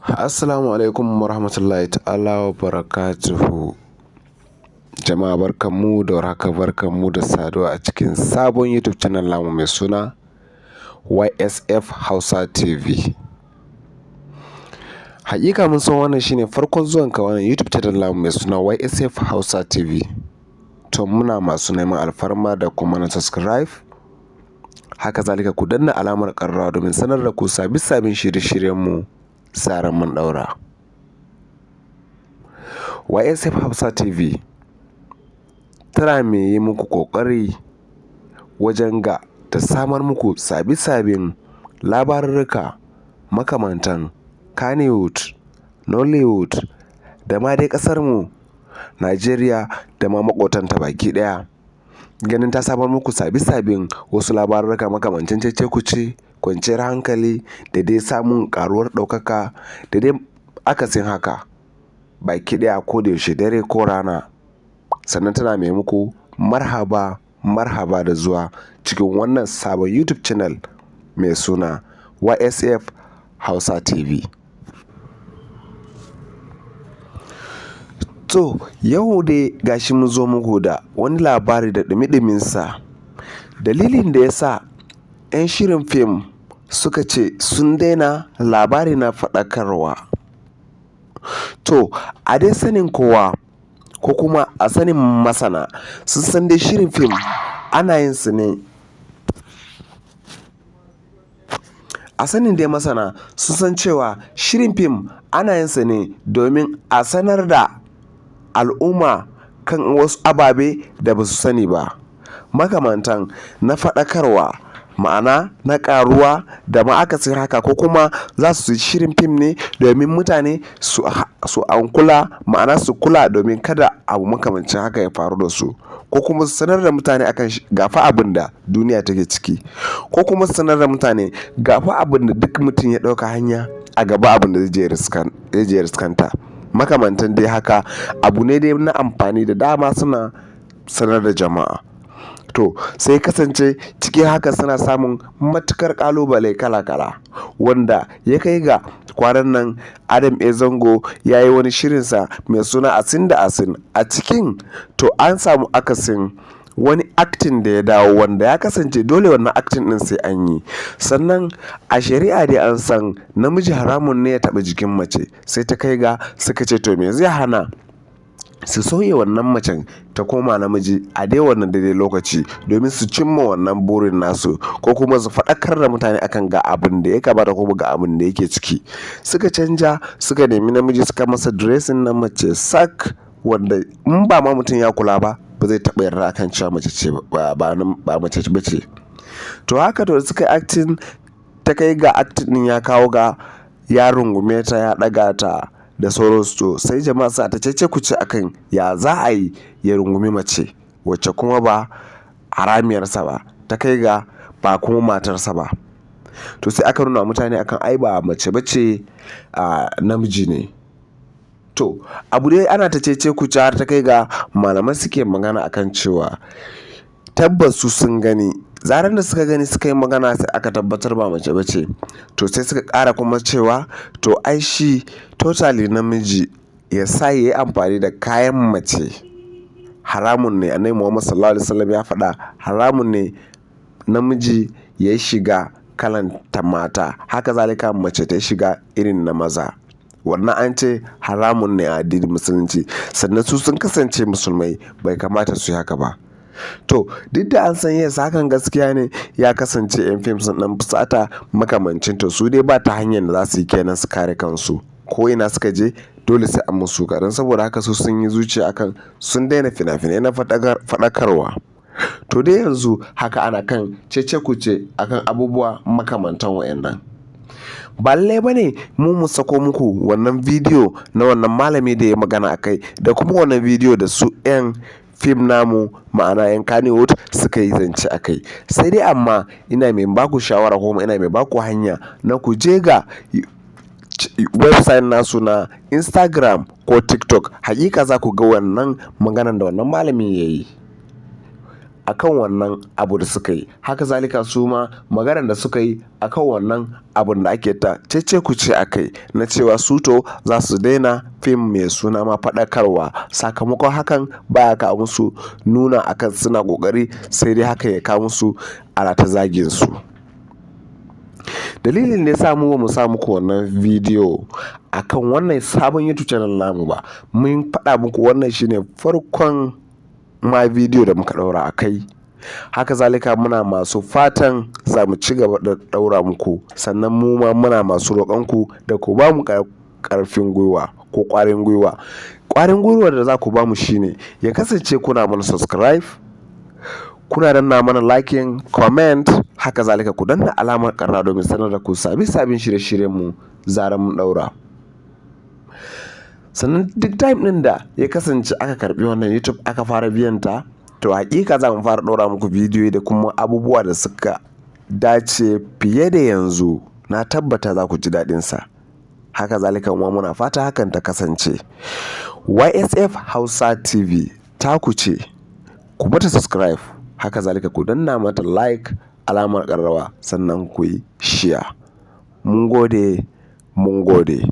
Assalamu alaikum warahmatullahi ta'ala wa barakatuhu. Jama'a, barkanmu da warhaka, barkanmu da saduwa a cikin sabon YouTube channel namu mai suna YSF Hausa TV. Hakika mun san wannan shine farkon zuwan ka wannan YouTube channel namu mai suna YSF Hausa TV. To, muna masu neman alfarma da kuma na subscribe. Haka zalika ku danna alamar ƙararrawa domin sanar da ku sabbin sabbin shirye-shiryenmu zaran mun ɗaura. YSF Hausa TV tana mai yi muku ƙoƙari wajen ga ta samar muku sabi-sabin labarurruka makamantan Kannywood, Nollywood da ma dai ƙasarmu Najeriya da ma maƙotanta baki ɗaya. Ganin ta samar muku sabi-sabin wasu labarurruka makamancin cece-kuce, kwanciyar hankali da dai samun ƙaruwar ɗaukaka da dai akasin haka baki ɗaya a koda yaushe, dare ko rana. Sannan tana mai muku marhaba marhaba da zuwa cikin wannan sabon YouTube channel mai suna YSF Hausa TV. To, yau dai gashi mun zo muku da wani labari da ɗumi-ɗuminsa. Dalilin da ya sa 'yan shirin fim suka ce sun daina labari na faɗakarwa. To, a dai sanin kowa ko kuma a sanin masana, sun san dai shirin fim ana yin su ne. A sanin dai masana sun san cewa shirin fim ana yin sa ne domin a sanar da al'umma kan wasu ababe da ba su sani ba, makamantan na faɗakarwa, ma'ana na ƙaruwa da ma akasin haka, ko kuma za su yi shirin fim ne domin mutane su ankula, ma'ana su kula domin kada abu makamancin haka ya faru da su, ko kuma su sanar da mutane akan ga fa abin da duniya take ciki, ko kuma su sanar da mutane ga fa abin da duk mutum ya ɗauka hanya a gaba, abin da zai je riskanta. Makamantan dai haka, abu ne dai na amfani da dama suna sanar da jama'a. To, sai kasance cikin haka suna samun matukar ƙalubale kala-kala, wanda ya kai ga kwanan nan Adam A Zango ya yi wani shirinsa mai suna Asin da Asin. A cikin to an samu akasin wani acting da ya dawo, wanda ya kasance dole wannan acting ɗin sai an yi. Sannan a shari'a dai an san namiji haramun ne ya taɓa jikin mace. Sai ta kai ga suka ce, to, me zai hana su sauya wannan macen ta koma namiji a dai wannan daidai lokaci domin su cimma wannan burin nasu, ko kuma su faɗakar da mutane akan ga abin da ya kamata ko ga abin da yake ciki? Suka canja, suka nemi namiji, suka masa dressing na mace sak, wanda in ba ma mutum ya kula ba, ba zai taɓa yarda akan cewa mace ce ba, ba mace ba ce. To, haka to suka yi acting, ta kai ga acting ɗin ya kawo ga ya rungume ta, ya ɗaga ta da sauransu. To, sai jama'a suna ta cece kuce akan ya za a yi ya rungumi mace wacce kuma ba haramiyarsa ba, ta kai ga ba kuma matarsa ba. To, sai aka nuna mutane akan ai ba mace ba ce, a namiji ne. To, abu dai ana ta cece kuce har ta kai ga malamai suke magana akan cewa tabbas su sun gani. Zaran da suka gani suka yi magana, sai aka tabbatar ba mace ba ce. To, sai suka ƙara kuma cewa to, ai shi totally namiji ya sa ya yi amfani da kayan mace haramun ne. Annabi Muhammad Sallallahu Alaihi Wasallam ya faɗa, haramun ne namiji ya shiga kalan ta mata, haka zalika mace ta shiga irin na maza. Wannan an ce haramun ne a addinin Musulunci. Sannan su sun kasance Musulmai, bai kamata su yi haka ba. To, duk da an san yes, hakan gaskiya ne, ya kasance 'yan fim sun ɗan fusata makamancin. To, su dai ba ta hanyar da za su yi kenan su kare kansu. Ko ina suka je, dole sai an musu. Don saboda haka su sun yi zuciya akan sun daina fina-finai na faɗakarwa. To, dai yanzu haka ana kan cece kuce akan abubuwa makamantan waɗannan. Ba lallai ba ne mu mu sako muku wannan bidiyo na wannan malami da ya magana a kai da kuma wannan bidiyo da su 'yan fim namu, ma'ana 'yan Kannywood, suka yi zance a kai. Sai dai amma ina mai baku shawara ko ina mai baku hanya na ku je ga website nasu na Instagram ko TikTok. Hakika za ku ga wannan maganan da wannan malamin ya yi. akan wannan abu da suka yi. Haka zalika su ma maganar da suka yi akan wannan abun da ake ta cece kuce a kai na cewa su to za su daina fim mai suna ma faɗakarwa, sakamakon hakan baya kawo musu nuna akan suna ƙoƙari, sai dai haka ya kawo musu ana ta zagin su. Dalilin da ya sa mu ba mu sa muku wannan bidiyo akan wannan sabon YouTube channel namu ba, mun faɗa muku wannan shine farkon ma bidiyo da muka ɗaura a kai. Haka zalika muna masu fatan za mu ci gaba da ɗaura muku. Sannan mu ma muna masu roƙonku da ku ba mu ƙarfin gwiwa ko ƙwarin gwiwa. Ƙwarin gwiwar da za ku ba mu shine ya kasance kuna mana subscribe, kuna danna mana liking, comment. Haka zalika ku danna alamar ƙararrawa domin sanar da ku sabbin sabbin shirye-shiryenmu zarar mun ɗaura. Sannan duk time ɗin da ya kasance aka karɓi wannan YouTube, aka fara biyan ta, to hakika za mu fara ɗaura muku bidiyo da kuma abubuwa da suka dace fiye da yanzu. Na tabbata za ku ji daɗinsa. Haka zalika kuma muna fata hakan ta kasance. YSF Hausa TV taku ce, ku mata subscribe, haka zalika ku danna mata like, alamar ƙararrawa, sannan ku yi share. Mun gode, mun gode.